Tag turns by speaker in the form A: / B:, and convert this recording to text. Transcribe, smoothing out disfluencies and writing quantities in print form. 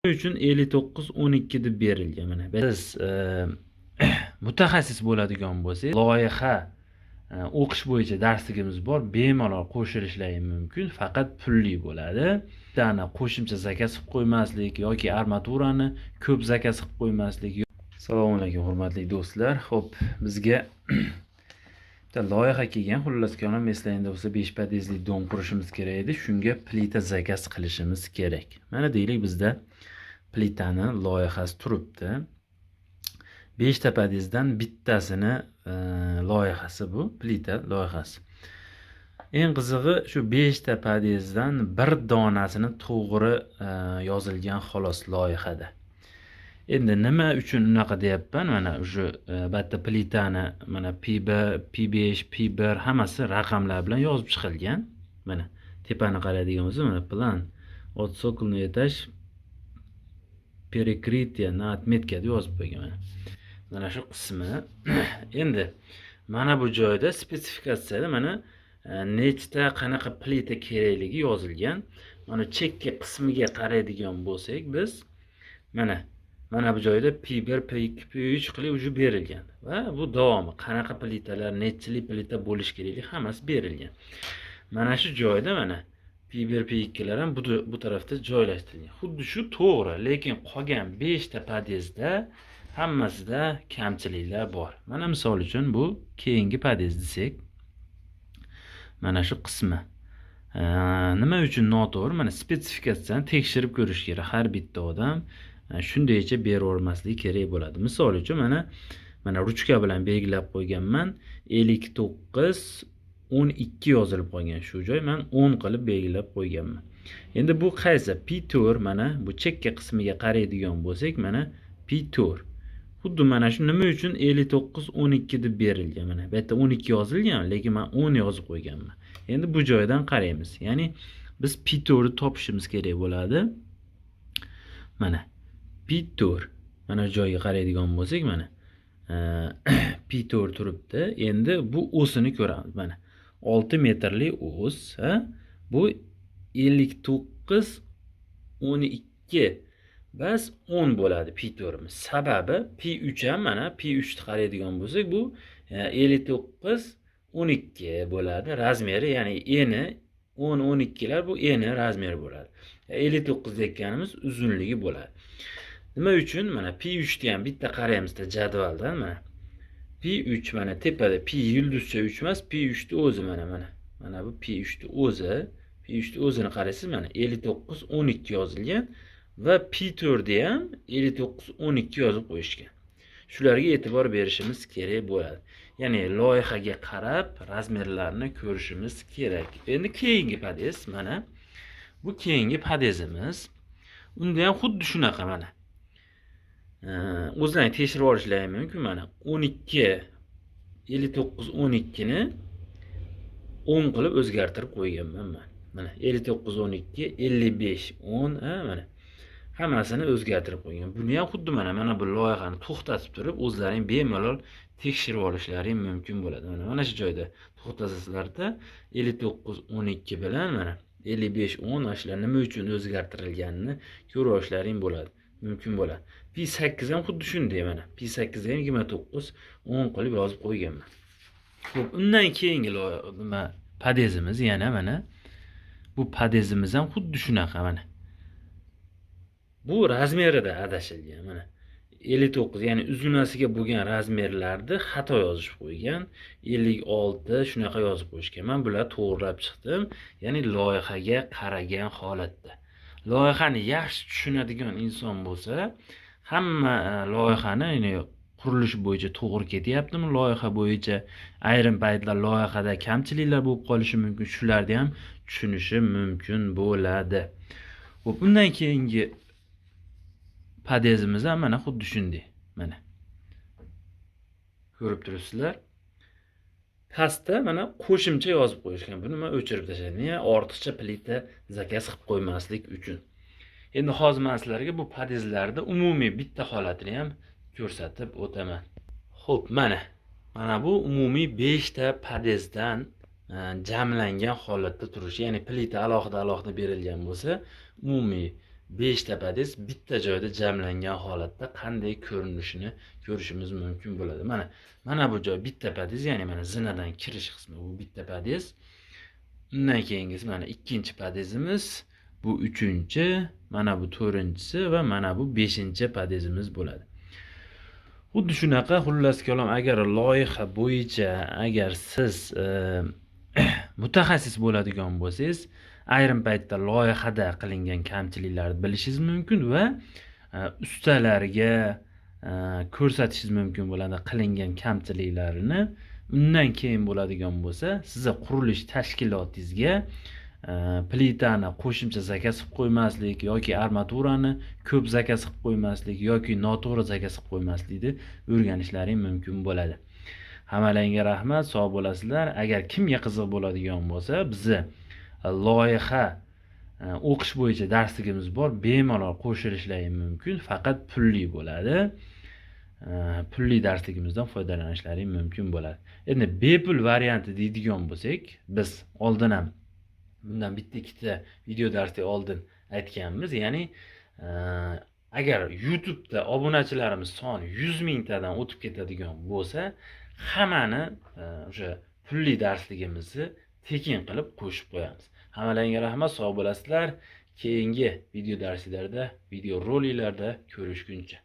A: Uchun 59,12 deb berilgan. Mana biz mutaxassis bo'ladigan bo'lsak, loyiha o'qish bo'yicha darsligimiz bor, bemalol qo'shilishlari mumkin, faqat pulli bo'ladi. Bitani qo'shimcha zakaz qilib qo'ymaslik yoki armaturani ko'p zakaz qilib qo'ymaslik. Assalomu alaykum, hurmatli do'stlar. Xo'p, bizga bitta loyiha kelgan. Xullas kalom, eslangda bo'lsa, 5 podyezdli dom qurishimiz kerak edi. Shunga plita zakaz qilishimiz kerak. Mana deylik, bizda plitani loyihasi turibdi. Beshta podyezddan bittasini loyihasi, bu plita loyihasi. Eng qizig'i, shu beshta podyezddan bir donasini to'g'ri yozilgan xolos loyihada. Endi nima uchun unaqa deyapman? Mana уже bu yerda plitani mana P1, P5, P1 hammasi raqamlar bilan yozib chiqilgan. Mana tepani qaraydigan bo'lsa, mana "План от цокольный этаж, перекрытие на отметка" deb yozib qo'ygan. Mana shu qismi. Endi mana bu joyda, spetsifikatsiyada mana nechta, qanaqa plita kerakligi yozilgan. Mana chekka qismiga qaraydigan bo'lsak, biz mana bu joyda P1, P2, P3 qilib уже berilgan va bu davomi, qanaqa plitalar, nechilik plita bo'lishi kerakligi hammasi berilgan. Mana shu joyda mana P1, P2lar ham bu tarafda joylashtirilgan. Xuddi shu to'g'ri, lekin qolgan beshta podyezdda hammasida kamchiliklar bor. Mana misol uchun, bu keyingi podyezd desak, mana shu qismi nima uchun noto'g'ri? Mana spetsifikatsiyani tekshirib ko'rish kerak. Har bitta odam shundaycha beravermasligi kerak bo'ladi. Misol uchun, mana ruchka bilan belgilab qo'yganman, 59,12 yozilib qolgan shu joy, man 10 qilib belgilab qo'yganman. Endi bu qaysi? P4. Mana bu chekka qismiga qaraydigan bo'lsak, mana P4. Xuddi mana shu nima uchun 59,12 deb berilgan? Mana bu yerda 12 yozilgan, lekin man 10 yozib qo'yganman. Endi bu joydan qaraymiz. Ya'ni biz P4 ni topishimiz kerak bo'ladi. Mana P4. Mana shu joyga qaraydigan bo'lsak, mana P4 turibdi. Endi bu o'sini ko'ramiz. Mana 6 metrli o's, ha? Bu 59,12 bas 10 bo'ladi P4imiz. Sababi P3 ham, mana P3 ni qaraydigan bo'lsak, bu 59,12 bo'ladi. Razmeri, ya'ni eni 10 12 lar, bu eni razmeri bo'ladi. 59 deyotganimiz uzunligi bo'ladi. Nima uchun? Mana P3 ni ham bitta qaraymizda jadvaldan, mana P3, mana tepada P yulduzcha 3 emas, P3 ni o'zi, mana. Mana bu P3 ni o'zi, P3 ni o'zini qaraysiz, mana 59,12 yozilgan va P4 ni ham 59,12 yozib qo'yishgan. Shularga e'tibor berishimiz kerak bo'ladi. Ya'ni loyihaga qarab razmerlarni ko'rishimiz kerak. Endi keyingi podyezd, mana bu keyingi podyezdimiz. Unda ham xuddi shunaqa, mana. O'zlaring tekshirib olishlari mumkin, mana 12, 59,12 ni 10 qilib o'zgartirib qo'yganman man. Mana 59,12, 55, 10, ha, mana hammasini o'zgartirib qo'ygan. Buni ham xuddi mana bu loyihani to'xtatib turib, o'zlaring bemalol tekshirib olishlaring mumkin bo'ladi. Mana shu joyda to'xtasizlarda, 59,12 bilan mana 55, 10, mana shular nima uchun o'zgartirilganini ko'rib olishlaring bo'ladi. Mumkin bo'ladi. P8 ham xuddi shunday, mana. P8 ham 29, 10 qilib yozib qo'yganman. Xo'p, undan keyingi nima, podyezdimiz, yana mana bu podyezdimiz ham xuddi shunaqa, mana. Bu razmerida adashilgan, mana. 59, ya'ni uzunasiga bo'lgan razmerlarni xato yozishib qo'ygan. 56 shunaqa yozib qo'yishgan. Men bularni to'g'rilab chiqdim. Ya'ni loyihaga qaragan holatda. Loyihani yaxshi tushunadigan inson bo'lsa, hamma loyihani, ya'ni qurilish bo'yicha to'g'ri ketyaptimi loyiha bo'yicha, ayrim paytlar loyihada kamchiliklar bo'lib qolishi mumkin, shularni ham tushunishi mumkin bo'ladi. Xo'p, undan keyingi podyezdimiz ham mana xuddi shunday. Mana. Ko'rib turibsizlar. Pastda mana qo'shimcha yozib qo'yishgan. Buni men o'chirib tashladim. Ya'ni ortiqcha plita zakaz qilib qo'ymaslik uchun. Endi hozir men sizlarga bu podyezdlarda umumiy bitta holatini ham ko'rsatib o'taman. Xo'p, mana. Mana bu umumiy 5 ta podyezddan jamlangan holatda turishi, ya'ni plita alohida-alohida berilgan bo'lsa, umumiy 5 ta podyezd bitta joyda jamlangan holatda qanday ko'rinishini ko'rishimiz mumkin bo'ladi. Mana bu joy bitta podyezd, ya'ni mana zinadan kirish qismi bu bitta podyezd. Undan keyingisi mana ikkinchi podyezdimiz, bu uchinchi, mana bu to'rtinchisi va mana bu beshinchi podyezdimiz bo'ladi. Xuddi shunaqa, xullas kalom, agar loyiha bo'yicha agar siz mutaxassis bo'ladigan bo'lsangiz, ayrim paytda loyihada qilingan kamchiliklarni bilishingiz mumkin va ustalarga ko'rsatishingiz mumkin bo'ladi qilingan kamchiliklarini. Undan keyin bo'ladigan bo'lsa, sizni qurilish tashkilotingizga plitani qo'shimcha zakaz qilib qo'ymaslik yoki armaturani ko'p zakaz qilib qo'ymaslik yoki noto'g'ri zakaz qilib qo'ymaslikni o'rganishlaring mumkin bo'ladi. Hammalaringga rahmat, sog' bo'lasizlar. Agar kimga qiziq bo'ladigan bo'lsa, bizni loyiha o'qish bo'yicha darsligimiz bor, bemalol qo'shilishlaring mumkin, faqat pulli bo'ladi. Pulli darsligimizdan foydalanishlaring mumkin bo'ladi. Endi bepul varianti deydigan bo'lsak, biz oldin ham bundan bitta ikkita video darslik oldin aytganmiz, ya'ni agar YouTube'da obunachilarimiz soni 100 mingtadan o'tib ketadigan bo'lsa, hammani o'sha pulli darsligimizni tekin qilib qo'shib qo'yamiz. Hammalaringga rahmat, sog' bo'lasizlar. Keyingi video darslarda, video roliklarda ko'rishguncha.